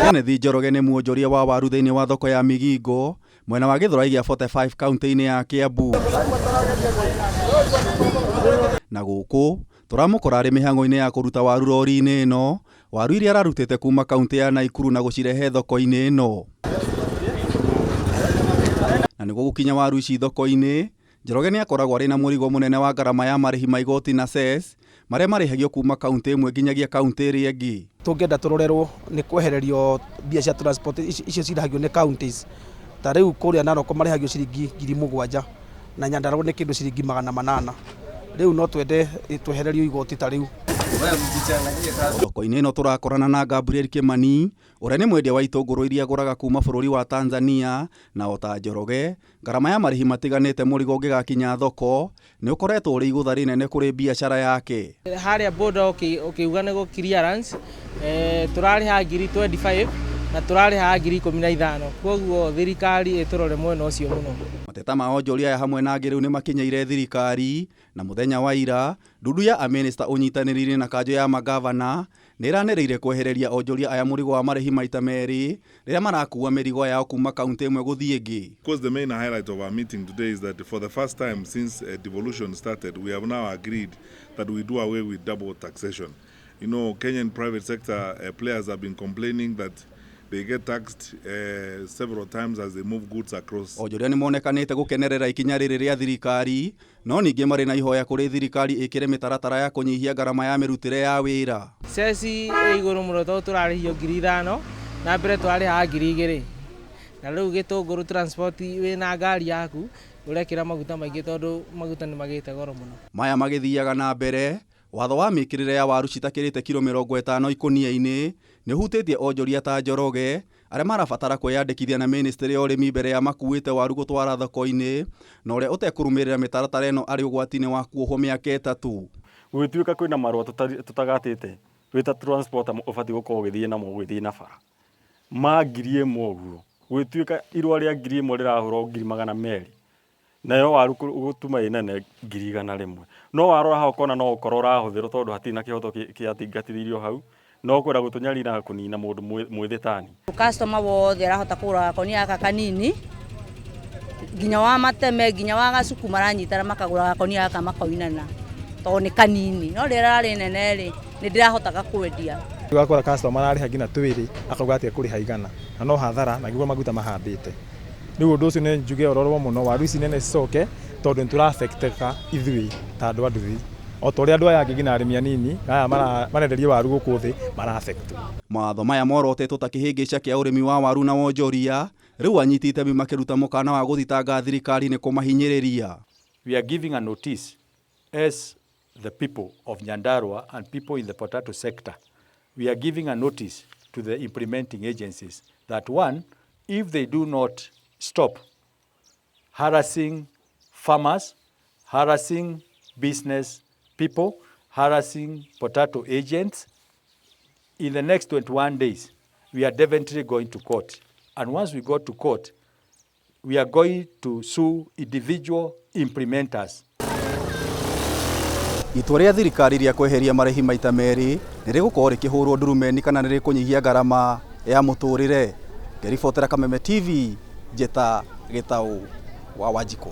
Kenneth Njoroge nĩ mwonjoria wa waru thĩinĩ wa thoko ya Migingo mwena wa Gĩthũrai gĩa 45 kaunti-inĩ ya Kiambu. Na gũkũ tũramũkora arĩ mĩhang'o-inĩ ya kũruta waru rori-inĩ ĩno, waru iria ararutĩte kuma kaunti ya Naikuru na gũcirehe thoko-inĩ ĩno. Na nĩguo gũkinya waru ici thoko-inĩ, Njoroge nĩ akoragwo arĩ na mũrigo mũnene wa ngarama ya marĩhi ma igoti na cess marĩa marĩhagio kuma kaunti ĩmwe nginyagia kaunti ĩrĩa ĩngĩ. Tũngĩenda tũrorerwo nĩ kwehererio mbia cia transport icio cirĩhagio nĩ counties. Ta rĩu kũrĩa Narok marĩhagio ciringi 7,000 na Nyandarua nĩ kĩndũ ciringi 800. Rĩu no twende twehererio igoti ta rĩu. Thoko-inĩ ĩno tũrakorana na Gabriel Kimani ũrĩa nĩ mwendia wa itũngũrũ iria agũraga kuma bũrũri wa Tanzania, na o ta Njoroge, ngarama ya marĩhi matiganĩte mũrigo ũngĩgakinya thoko nĩ ũkoretwo ũrĩ igũtha rĩnene kũrĩ biacara yake. Harĩa border ũkiuga nĩ clearance, tũrarĩha 25,000 na tũrarĩha 15,000, koguo thirikari ĩtũrore mwena ũcio mũno. Mateta ma onjoria aya hamwe na angĩ rĩu nĩ makinyeire thirikari, na mũthenya wa ira ndundu ya amĩnĩsta ũnyitanĩri-inĩ na kanjũ ya magavana nĩ ĩranĩrĩire kwehereria onjoria aya mũrigo wa marĩhi maita merĩ rĩrĩa marakua mĩrigo yao kuma kaunti ĩmwe gũthiĩ ĩngĩ. Of course, the main highlight of our meeting today is that for the first time since devolution started, we have now agreed that we do away with double taxation. You know, Kenyan private sector players have been complaining that they get taxed several times as they move goods across. Onjoria nĩ monekanĩte gũkenerera ikinya rĩrĩ rĩa thirikari, no ningĩ marĩ na ihoya kũrĩ thirikari ĩkĩre mĩtaratara ya kũnyihia ngarama ya mĩrutĩre ya wĩra. Cess ĩ igũrũ mũno tondũ tũrarĩhio 5,000 na mbere twarĩhaga 2,000, na rĩu gĩtũngũrũ transport wĩna ngari yaku ũrekĩra maguta maingĩ tondũ maguta nĩ magĩte goro mũno. Maya magĩthiaga na mbere, watho wa mĩkĩrĩre ya waru citakĩrĩte kiro 50 ikũnia-inĩ nĩ ũhutĩtie onjoria ta Njoroge arĩa marabatara kwĩyandĩkithia na ministry ya ũrĩmi mbere ya makuĩte waru gũtwara thoko-inĩ, na ũrĩa ũtekũrũmĩrĩra mĩtaratara ĩno arĩ ũgwati-inĩ wa kuohwo mĩaka 3. Gũgĩtuĩka kwĩna marũa tũtagatĩte wĩ ta transporter ũbatiĩ gũkorwo ũgĩthiĩ namo ũgĩthiĩ na bara ma 1,000 ũguo, gũgĩtuĩka irũa rĩa 1,000 rĩrahũrwo 200,000, nayo waru gũtuma ĩ nene 100,000. No warora hau ũkona no ũkorwo ũrahũthĩrwo tondũ hatirĩ na kĩhoto kĩatingatithĩirio hau, no kwenda gũtũnyarira na kũnina mũndũ mwĩthĩ tani. Customer wothe arahota kũgũra gakonia gaka kanini, nginya wa mateme nginya wa gacuku maranyitana makagũra gakonia gaka makoinana tondũ nĩ kanini, no rĩrĩa rarĩ nene rĩ nĩ ndĩrahotaga kwendia. Ũgakora customer ararĩha nginya twĩrĩ akauga atĩ ekũrĩha 100 na no hathara na nĩguo maguta mahambĩte. Rĩu ũndũ ũcio nĩ njuge ũrorwo mũno, waru ici nene cicoke tondũ nĩ tũra-affecteka ithuĩ ta andũ a nduthi, o ta ũrĩa andũ aya angĩ nginya arĩmi anini aya marenderio waru gũkũ thĩ mara-affect. Mawatho maya morotĩtwo ta kĩhĩngĩca kĩa ũrĩmi wa waru na wonjoria, rĩu anyiti itemi makĩruta mũkana wa gũthitanga thirikari nĩ kũmahinyĩrĩria. We are giving a notice as the people of Nyandarua and people in the potato sector. We are giving a notice to the implementing agencies that one, if they do not stop harassing farmers, harassing business people, harassing potato agents, in the next 21 days, we are definitely going to court. And once we go to court, we are going to sue individual implementers. Itua rĩa thirikari rĩa kweheria marĩhi maita merĩ nĩ rĩgũkorwo rĩkĩhũrwo ndurumeni kana nĩ rĩkũnyihia ngarama ya mũtũrĩre. Ngĩribotera Kameme TV, Njeta Gĩtaũ wa Wanjikũ.